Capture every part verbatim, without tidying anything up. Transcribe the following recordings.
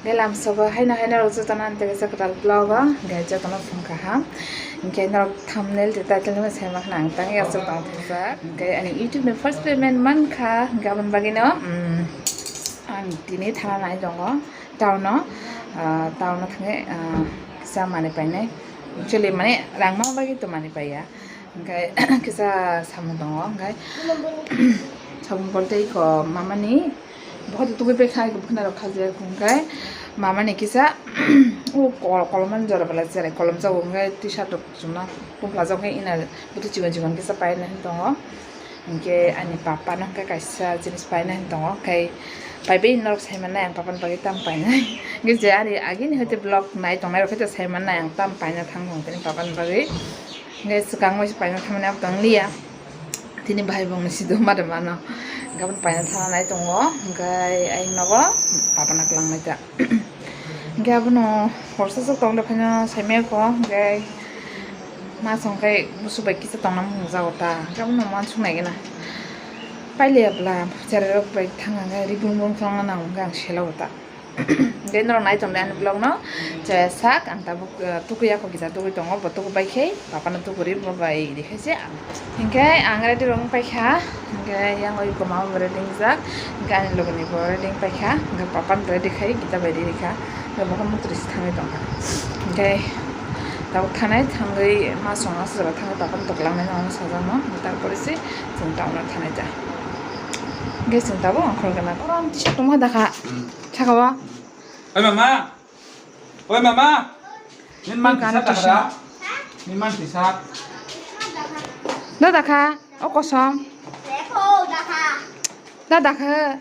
Hingke lamsogo haino haino rok jotono ang tebesa kwtal vlog o, hingke jotono phung kaham. Hingke norok thumbnail tei title ni sai ma khna ang tang ya jotono thajak. Hingke ani YouTube ni first payment man kha, hingke aboni bagwi no, mm, ang tini thana nai tongo town o, ah, town o thangwi, ah, kisa manwi painai. Actually, mane rang ma bagwi to manwi paiya. Hingke kisa samung tongo, hingke samung kolte iko mamani bohot tugui pai khai khna rok khaje, hingke mamani kisa o kol-, kolomani jora bela cherai kolom jago, hingke T-shirt rok chumna tongpla jok, hingke inner buti chikon chikon kisa paina hin tongo. Hingke ani papa no hingke kaisa jinis paina hin tongo, hingke paibai norok sai mannai ang papa ni bagwi tam painai. Hingke je ani agini hoite vlog nai tongnai rok hoite sai mannai ang tam paina thang tong tini papa ni bagwi. Hingke swkang bai se paina thangmani abo tong liya. Tini bahai bongni sido ma de mano. Hingke aboni paina thana nai tongo. Hingke ayang nogo papa na kwlang nai ta. Hingke abono horsa sok tong de phaino saimaya ko. Hingke ma song khe busu bai kisa tongna mung jago ta. Hingke abono ma sung nai gana. Pailiya bwla cherai rok bai thang hingke ri brum brum thang nang hingke ang sela bo ta. Hingke norok nai tong de ani vlog no. Chaya sak ang tabuk, eh, tukui ya kho kisa tukui tongo, bo tuku bai khe papa no tukuri bo bai ri khe se ang. Hingke ang ready rong pai kha, hingke yang oi ko mama bo ready jak, hingke ani logo ni bo ready pai kha, hingke papa no ready khai kita bai ri kha, hingke bo khe mutri se thangwi tong kha. Hingke tabuk thanai thangwi ma song aswk jora thangwi papa no toklang nai no sajak no, tarpore se chwng town o thanai ta. Hingke chwng tabuk ongkhor gana korom tisa tongma da kha. Saka o. Oi mama. Oi mama. Nin man tisa da kha. Nin man tisa. Da da kha. O kosom. Da da kha.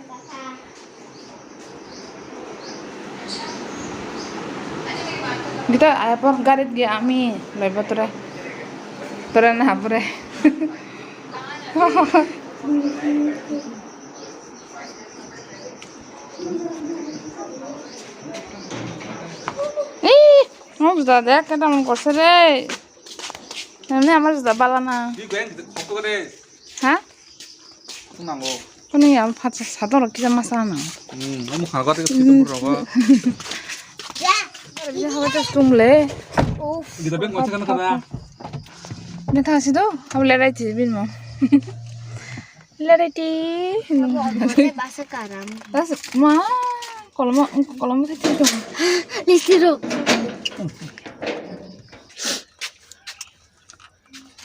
Gita ayapor garit ge ami loibo tore. Tore na hapore. Ih, mo juda de ekta dam korse re. Emni amar juda bala na. Ki gwen khokto re. Ha? Phunango. Kuni am phatsa sador kisa masa na. Hmm, omo khago te kitu rogo. Bisa hawa tas tum le. Uff. Gita beng kocak kana kana. Ne thang sido, hawa le rai ti bin mo. Lereti. Basa karam. Bas, ma, kolom, kolom sa ti dong. Listiro.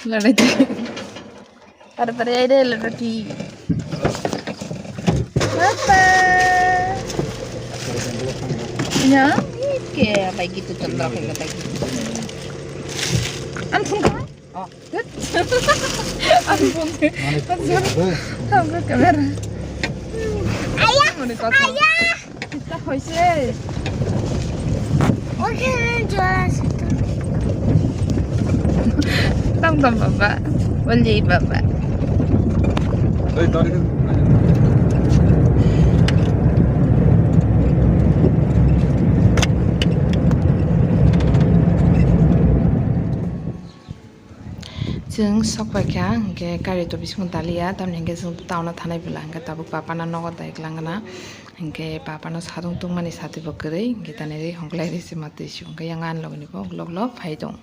Lereti. Pare pare ai de lereti. Papa. Ya, ini ke apa gitu tentang apa gitu. An phone ka? Oh. Ang phone. Ang phone. Ang phone camera. Ayah. Mone kotha. Ayah. Kita hoise. Oke, jelas itu. Tam tam baba. Boleh baba. Oi, tadi kan. Chwng sok pai kha, hwnkhe gari to bisingo daliya, tamni hwnkhe chwng town o thanai bwla, hwnkhe tabuk papa no nogo dai kwlangna, hwnkhe papa no sadung tungmani sati bo kwrwi, hwnkhe tanwi rwi hongklai rwi se ma twi su, hwnkhe yang ani logi ni bo uklok uklok phai tong.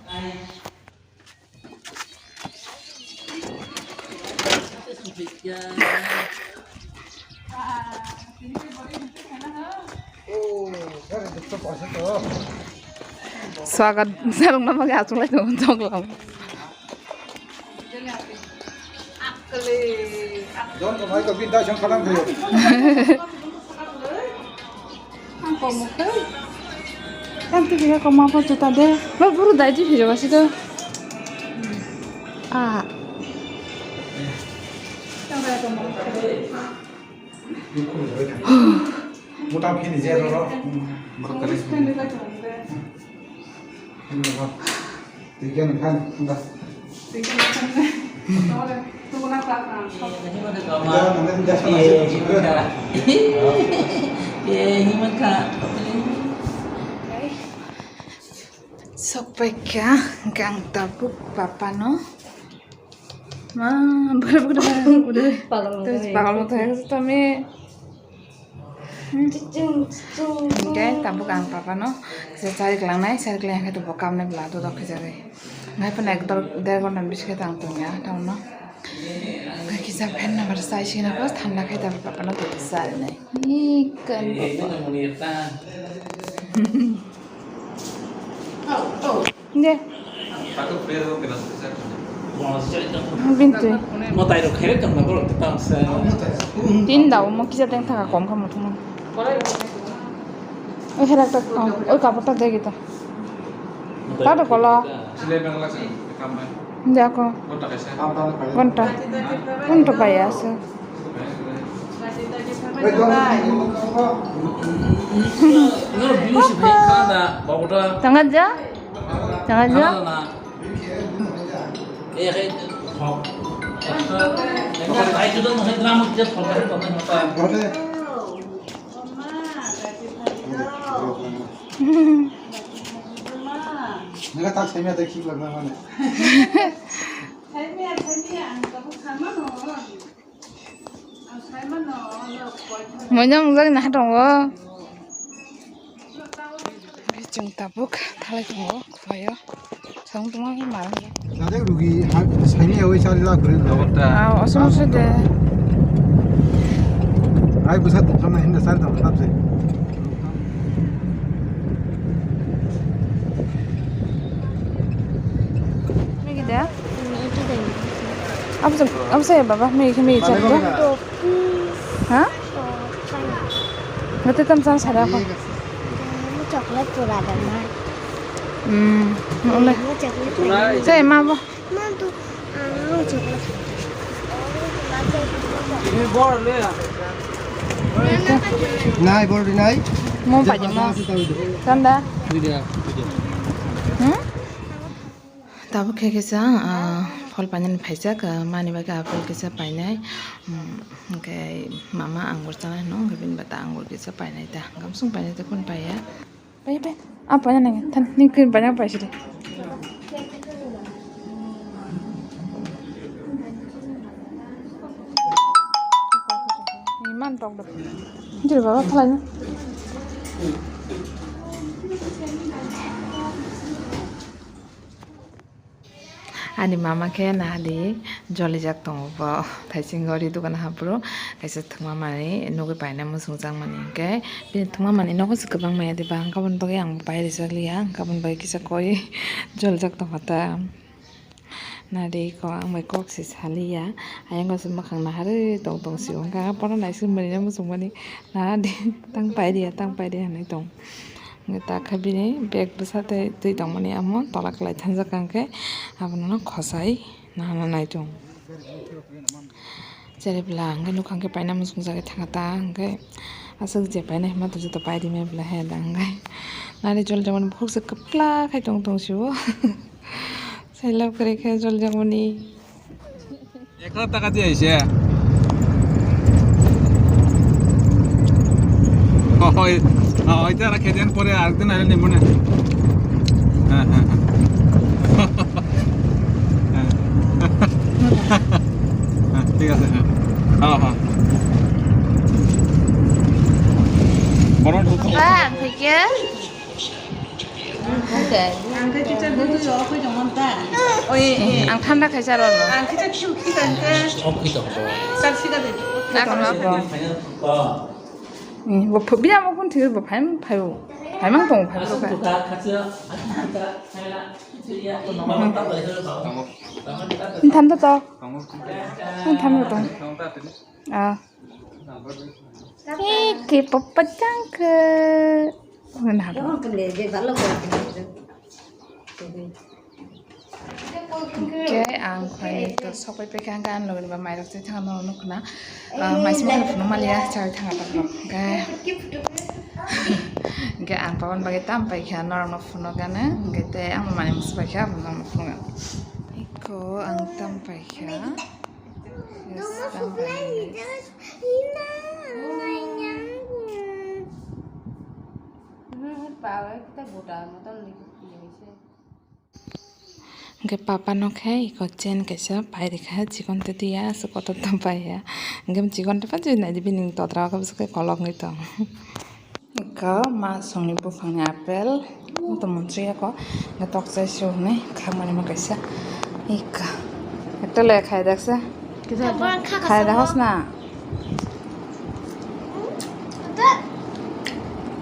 Swagat sarung nama ge achuk lai tongo jok lam. Jon ko mai ko bin da jong khalam khayo. Ang kok mukhe. Ang tu kaya koma po juta de. Ba buru dai ji phiro ba si to. Ah. Mutam khini je ro ro. Twi khe nokha da. Twi khe nokha da. Sok pai kha, hwnkhe ang tabuk papa no. Ma, bwrwi bwrwi bwrwi. Pagal moto hai. Pagal moto hai, tami. Hingke tabuk ang papa no kisa chari klangnai, chari klang khe to bo kamnai bwla dodok khe jagwi. Ngai phano ek dor-, der ghonta ni bisingo tang tongya town no. Kisa fan number sai sina ko thanda khai tabuk papa no to charinai. Ni kan papa. De. Bintui. Tin da, omo kisa teng thaka kom kha muthung. Oi, herak tak, oi, kapor tak de kita. Tado kolo. De ako. Gonta. Gonta pai asa. Tangga ja? Tangga ja? Nega tak saya ada kik lagi mana? Moino wngjak na tongo. Chwng tabuk thalai tongo, khlaio. Chwng tongma khe ma. Nade rugi ha, saini yawi chari la kuri. Ah, osom se de. Ai busa tongkha na hinda chari tongkha se. Migi da? Absa, absa ya baba, migi, migi chari da? Ha? Ngatwi tam chang sara ko. Chocolate pura da ma. Hmm, ole. Chocolate pura. Chai ma bo. Ma tu, ah, chocolate. Nai, bor di nai. Mo pa mo. Tanda. Hmm? Tabuk khe kisa, ah, phol painani phaijak, ah, mani bagwi apple kisa painai, um, hwnkhe mama angur chanai hwno, hwnkhe bini bata angur kisa painai ta, gamsung painai ta, kunu paiya? Pai, pai, ah, paina nang, than, ning kunu paina paisidi. Iman tok dok. Jiri baba phalai na. Ani mama khe nahadi jolijak tongo bo. Thaisingo ri dogan haphuru kaisa thwngma manwi nugwi paina muchungjakmani hinkhe bini thwngma manwi nogo se kwbang maya diba, hinkhe aboni bagwi ang bai rijak liya, hinkhe aboni bagwi kisa koi jolijak tongkha ta. Nadi ko ang bai kok se saliya, ayang se mwkhang naharwi tong tong sio, hinkhe ah photo naisik mwnwi muchungmani nahadi tang pai diya, tang pai diya hinwi tong. Hwnkhe takha bini bag bwsa tei twi tongmani amo tola kwlai thangjak kha, hwnkhe abono khosai nahana naitung. Cheri bwla hwnkhe nukhang khe paina muchungjagwi thangkha ta, hwnkhe aswk je paina hima to joto pai rime bwla he da hwnkhe nari jol jemon bukhuk se kwpla khai tong tong sio. Sai lab kwrwi khe jol jemoni. Ek hazar taka diye aise. Hoi, hoi, tara khedian pore arekdin aile nimone. Ha, ha, ha. Ha, thik ase, ha. Ha, ha. Boro dhok. Ba, thik ase. Ang khe chicha dudui o khoi tongmani ta. Oi, ang thanda khaisa rw no. Ang khe chicha khiu khi tang khe. Sok khi tong khe. Sar sida de. Bo bia mo kun thir bo phaim phai bo. Phaimang tong phai bo ka. Thanda to. Thanda to. Ah. Eke papa changke. Mana haba? Oke, ang khwlai to sokpai pekha ang kan logi ba mairok se thang no nukna. Ah, maisi makham phunuk maliya chai thang ta. Oke. Oke, ang pawan bagi tam paikha norok no phunuk gana. Oke, te ang mani musu paikha norok no phunuk. Iko ang tam paikha. Hwnkhe papa no khe iko chain kaisa pai rikha, chikon twi twi ya, aswk kotor tong pai ya. Hwnkhe chikon twi pha twi naidi bini totra o khe bwswk khe kolok wngwi tong. Iko ma songni buphangni apple, tongmani twi ya ko, hwnkhe tok chai se hwnwi khakmani ma kaisa. Iko, ekta le khai daksa. Kisa Khai da hos na.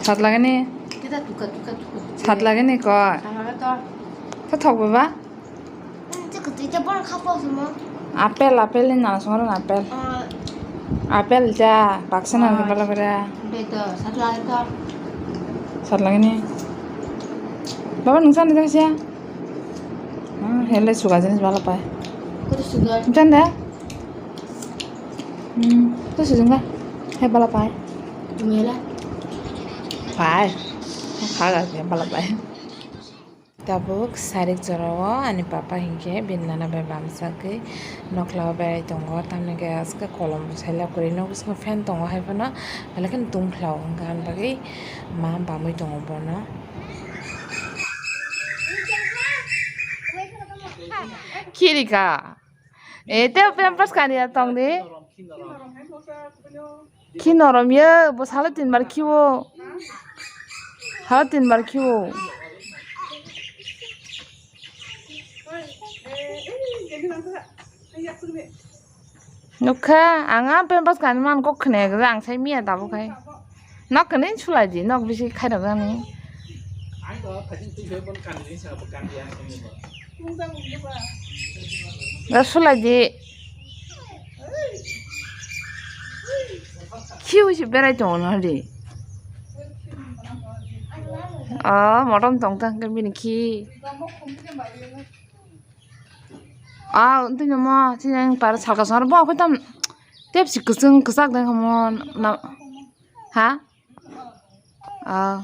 Sat lagani. Kita tuka, tuka, tuka. Sat lagani ko. Sama to. To thok baba. Apple, apple ni nana songro apple. Apple ja, baksa na bala bala. Beto, sat lagani to. Sat lagani. Baba nungsa ni jaksa. Hmm, hele suga jenis bala pai. Kudu sugar. Janda. Hmm, to sujung ka. He bala pai. Mela. Pai. Khaga ke bala pai. Tabuk sarik jorao ani papa hinkhe bini nana bai bamsagwi nokhlao berai tongo, tamni hwnkhe aske kolom bwsai lab kwrwi nok bisingo fan tongo, hai phano belai kheno tungkhlao hwnkha, ani bagwi ma bamwi tongo bono. Khirika. E, te pampers kani ya tong di. Khi norom ye, bo salo tin bar khiwo. Salo tin bar khiwo. Nukha, ang a pampers kani man kok khne, ang sai miya tabuk khai. Nok kani sulai di, nok bisi khai rok ani. Da sulai di. Khiwi se berai tongo na di. Ah, motom tong tang ke bini khi. Ah, untu nyomo, sini yang para salka sor bo, apa tam. Tep si kusung kusak deh kamu. Na, ha? Ah.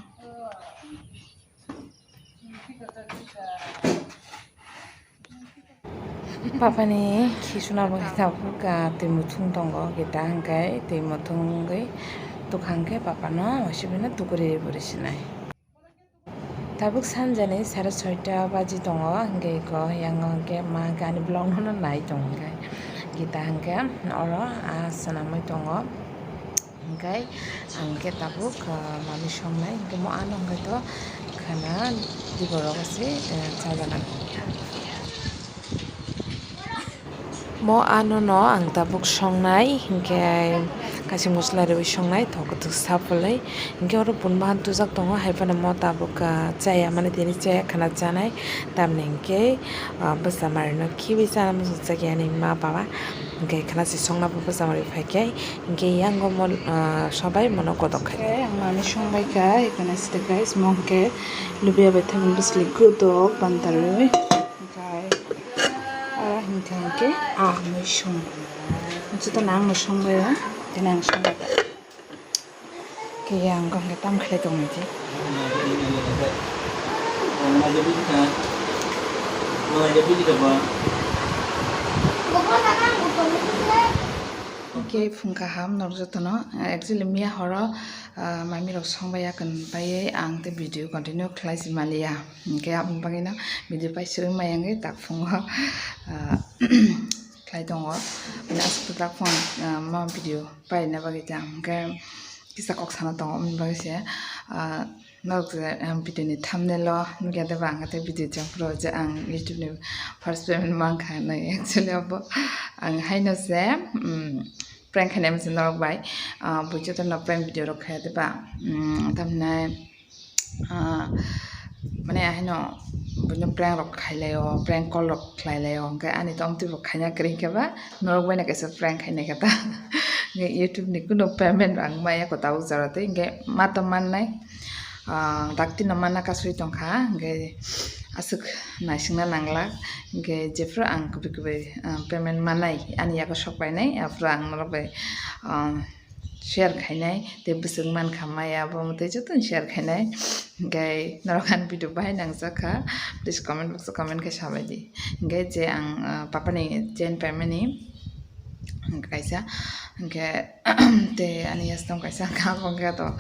Papani khi suna bo khe tabuk, ah, twi muthung tongo, kita hwnkhe twi muthung wngwi tukha hwnkhe papano wasibino tukuri rwi sinai. Tabuk sanjani sare soita baji tongo, hwnkhe iko yango hwnkhe ma gani vlog no nai tongo hwnkhe. Gita hwnkhe oro ah swnamwi tongo, hwnkhe ang khe tabuk, ah, manwi songnai, hwnkhe mo ano hwnkhe to khana diborok se, eh, chajana. Mo ano no ang tabuk songnai, hinkhe kaisa mosola riwi songnai, thok kwthwk sa pholwi, hinkhe oro bun bahan tujak tongo, hai phano mo tabuk, ah, chaya mani tini chaya khana chanai, tamni hinkhe, ah, bwsa mari no khibi chana muchung chak yani ma baba, hinkhe khana se songna bo bwsa mari phaikhe, hinkhe yango mo, ah, sobai mono kotok khai. Ang mani songbai kha, ekhane side guys, mo hinkhe lubia bai thaibini bwsli godok bantarwi. Hwnkhe, ah, hwnkhe, hwnkhe, ah, mui song. Joto nang no song bai o, tini ang song bai. Khe yang kong khe tam khlai tong nai di. Hwnkhe phung kaham norok jotono, actually miya horo, ah, mami rok song bai ya kwrwng pai ang tei video continue khlai si maliya. Hwnkhe aboni bagwino video paisugwi maya wngwi tak phungo, ah, khlai tongo. Bini aswk tak phung, ah, ma video paina bagwi tei ang hwnkhe kisa kok sana tongo, aboni bagwi se, ah, norok je, ah, video ni thumbnail o nukya de ba ang tei video chengphuru je ang YouTube ni first payment mankha hinwi. Actually abo ang haino se, um, prank khainai masa norok bai, ah, buicho to no prank video rok khaya de ba, um, tamhinai ah, mane, ahino buino prank rok khailai o, prank call rok khlailai o, hwnkhe ani to amtwi bo khaina kwrwi khe ba, norok bai no kaisa prank khainai khe ta. Hwnkhe YouTube ni kuno payment rang maya ko tabuk jora tei, hwnkhe ma to mannai, ah, dakti no manna kasui tongkha, hwnkhe aswk naisingna nanglak, hwnkhe jephru ang kubui kubui, ah, payment mannai ani yago sok painai, aphuru ang norok bai, ah, share khainai, tei bwswk mankha maya, abo mwtwi jotono share khainai. Hwnkhe norok ani video bahai nangjakha, please comment box o comment khe sabai di. Hwnkhe je ang, ah, papani chain paimani kaisa, hwnkhe tei ani yastong kaisa kha, hwnkhe to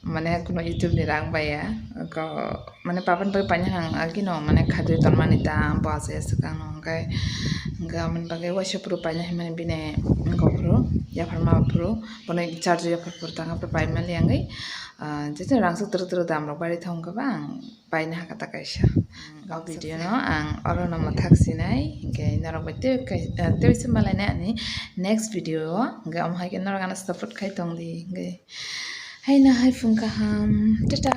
mane kuno YouTube ni rang baiya, Ko mane papan bai paina ang agino mane khadui tonmani ta bo ase swkang no hwnkhe hwnkhe amoni bagwi waisa phuru paina hinmani bini wngkha phuru yapharma phuru bono charge yaphar phuru tanga phuru paimani yangwi jesa rangchak twrwk twrwk dam rok bari thang khe ba ang paina hakha ta kaisa. O video no ang oro no mwthak sinai hwnkhe norok bai tei tei se malainai ani next video o hwnkhe omo hai khe norok ano support khai tong di hwnkhe. Haino hai phung kaham. Tata.